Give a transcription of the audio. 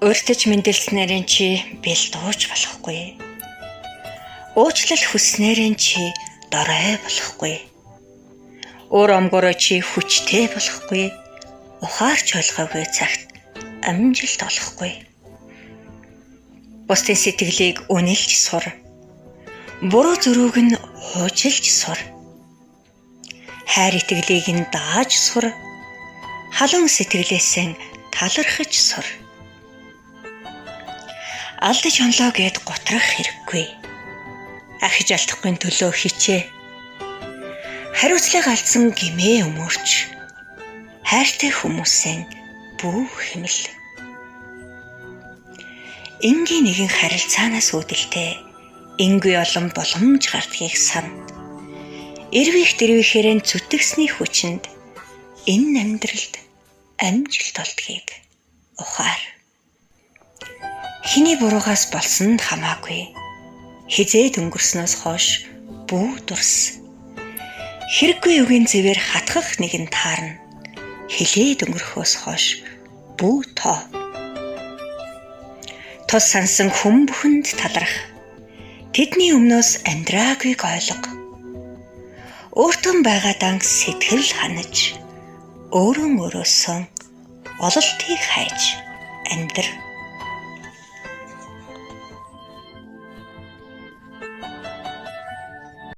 Урьдч мэндэлснээрэн чи бэлдууж болохгүй. Уучлал хүснээрэн чи дорой болохгүй. Уур омгороо чи хүчтэй болохгүй. Ухаарч ойлгоогүй цагт амжилт олохгүй. Бусдын сэтгэлийг үнэлж сур. Буруу зөрүүг нь хуужилж сур. Хайр итгэлийг нь дааж сур. Халуун сэтгэлээсээ талархаж сур. Алдаж онлоо гэд гутрах хэрэггүй. Ахиж алдахгүй төлөө хичээ. Хариуцлага алдсан гэмээ өмөрч. Хайртай хүмүүсээ бүү хэмэл. Энгийн нэгэн харилцаанаас үүдэлтэй энгүй олон боломж гардгийг сан. Эрвийх дэрвийхээрээ зүтгэсний хүчинд энэ амьдралд амжилт олдгийг ухаар. Хэний буруугаас болсон нь хамаагүй. Хизээд өнгөрснөөс хойш бүү дурс. Хэрэггүй үгийн зэвээр хатгах нэгэн таарна. Хилээд өнгөрөхөөс хойш бүү тоо. Тус сансан хүн бүхэнд таларх. Тэдний өмнөөс амьдраагүйг ойлго. Өөртөө байгаа дан сэтгэл ханаж, өөрөө өөрөөсөө ололтыг хайж амьдр.